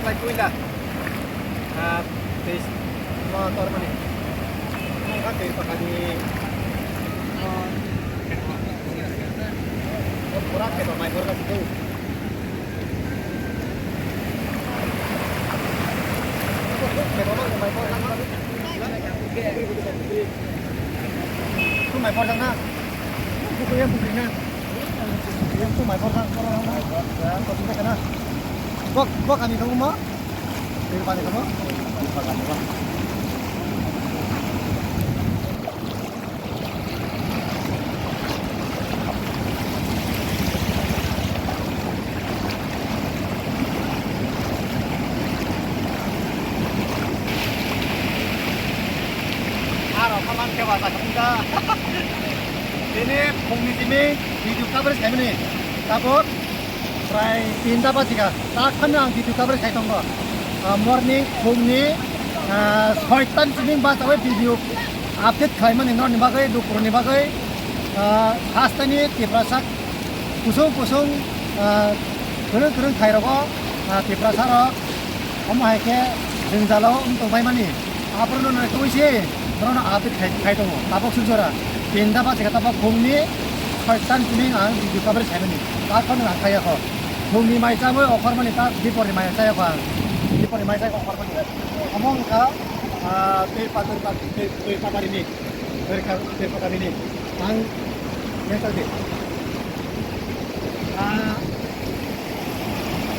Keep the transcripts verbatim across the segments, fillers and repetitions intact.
Lai kuila. Ah, tei mo tor mani. Mo ka tei pakani. Mo. Mo pura ke mai bor ka situ. Ke mo mai bor ka. Tu mai bor ka na. Buku yang buku na. Yang tu mai bor ka. Bok bok ani tu mo. Ini pakai kamu? Ini pakai kamu. Aro kaman ke wasa kamu da. Ini phungni simi video coverage khaimani. Tabuk prai tinta bajika. Tak phano ang video coverage khai tongo. Ah, morning phungni, ah, soitan simi bachawi video update khaimani norokni bagwi, dukurni bagwi. Ah, hasteni Tiprasa kusung kusung, ah, kwrwng kwrwng thai rogo, ah, Tiprasa rok omo hai khe jwngjalo wng tong bai mani. Aphuru no nai twi se, borok no update khai, khai tongo. Tabuk suk jora. Tinta bajika tabuk phungni soitan simi ang video coverage khai mani. Tar phano ang khaiya kho. Phungni mai chabwi okhor mani ta bipor ni mai chaya kho ang. Bipor ni mai chaya okhor mani. Omo wngkha, ah, tei patar, tei, tei patarini. Berkha, berkha kami ni. Ang, yang tadi. Ah,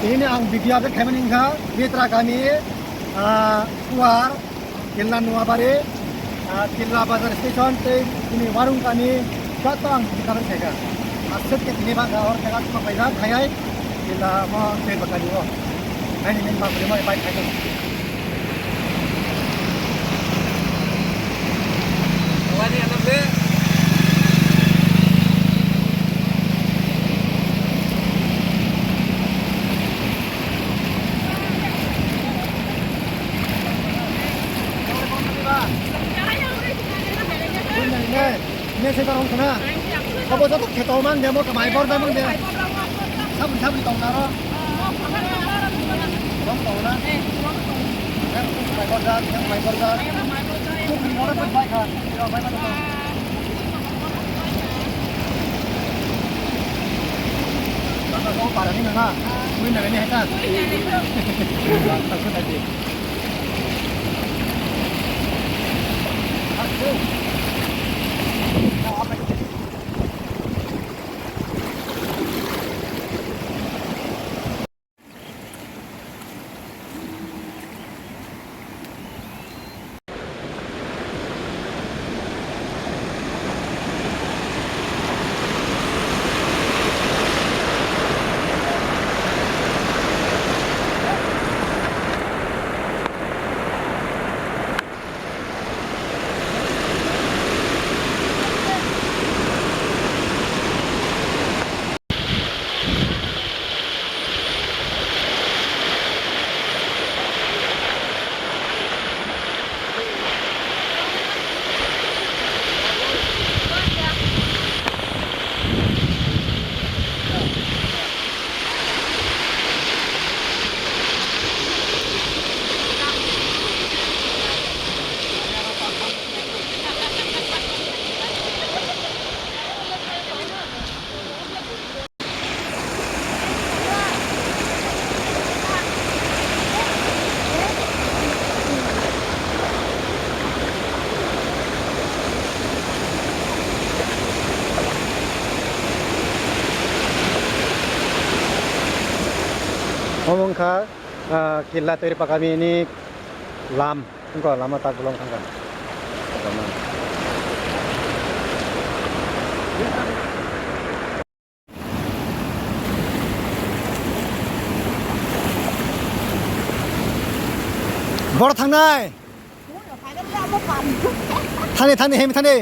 ini ang video update kami ni kha, Mitra kami, ah, Kuar, Killa Nuabari, ah, Killa Bazar Station, tei ini warung kami, joto ang video cover khaika. Aswk khe tini bangkha hor tega tuma paijak, hayai, Killa mo tei bakani o. Naini min bangkha mo bike khaika. Ini saya taruh sana. Kau bocor tuh ketau mang dia mau ke Maibor dah mang dia. Sabri sabri tong naro. Tong tong na. Maibor dah, Maibor dah. Tuh beri orang pun baik kan. Baik kan. Kau parah ni mana? Win dah ni hetan. Takut tadi. Omo wngkha, ah, Killa Toirpa kamini lam, wngkha lama tak bolong thangkha. Boro thangnai. Thani, thani, hem thani.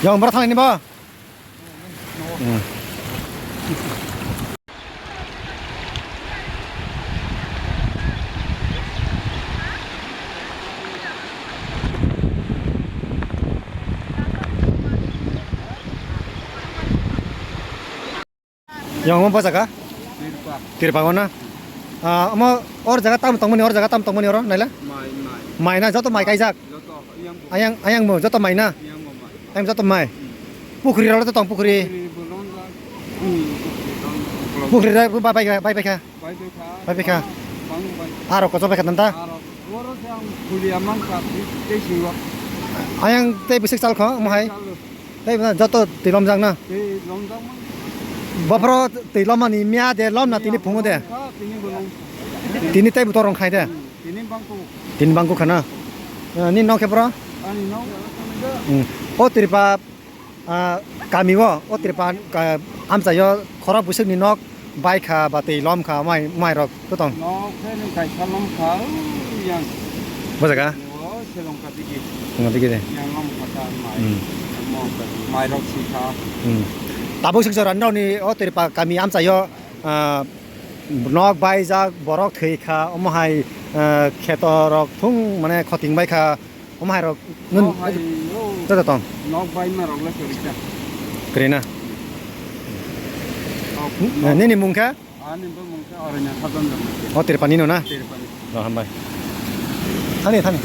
Yang bro thangni ba? Hmm. Yang mo bajaka? Tirpa. Tirpa gona. Ah, omo or jaga tam tongmani, or jaga tam tongmani oro naila? Mai, mai. Mai na joto mai kaijak. Joto, yang bo. Ayang, ayang mo joto mai na? Yang bo mai. Ayang joto mai. Hmm. Pukhri rok to tong pukhri. Pukhri bolong la. Hmm, pukhri bolong. Pukhri rok bai bai bai bai kha. Bai bai kha. Bai bai kha. Bang bai. Aro kocho bai kha tanta? Aro. Oro se ang khuli amang ka tei singo. Ayang tei bisik chal kho mo hai. Chalo. Tei ba joto twi lomjak na. Twi lomjak man. Bophoro twi lomani miya de lomna tini phungo de. Tini bo lom. Tini tei butor rong khai de. Hmm, tini bangko. Tini bangko khana. Eh, ni nok khe bro? Ani nok. Hmm. O Tripa, ah, kami o, o Tripa, ah, amchaio khorok bwswk ni nok. Bai kha ba twi lom kha mai, mai rok to tong. Nok khe nung kaisa lom kha, ui yang. Bo jaga? O se lom kha digi. Lom kha digi de. Yang lom kha ta mai. Hmm. Lom kha digi. Mai rok si kha. Hmm. Tabuk sik jora nrok ni o Tripa kami amchaio, ah, nok bai jak borok thwi kha omo hai, ah, kheto rok thung mane khoting bai kha. Omo hai rok nun. Nok hai, o. Joto tong. Nok bai ma rok le kwrwi kha. Kwrwi na? Nok, eh, nok. Nini mung kha? Ani bo mung kha Aranya Sadan Dharma. O Tirpani no na? Tirpani. No, hambai. Thani, thani.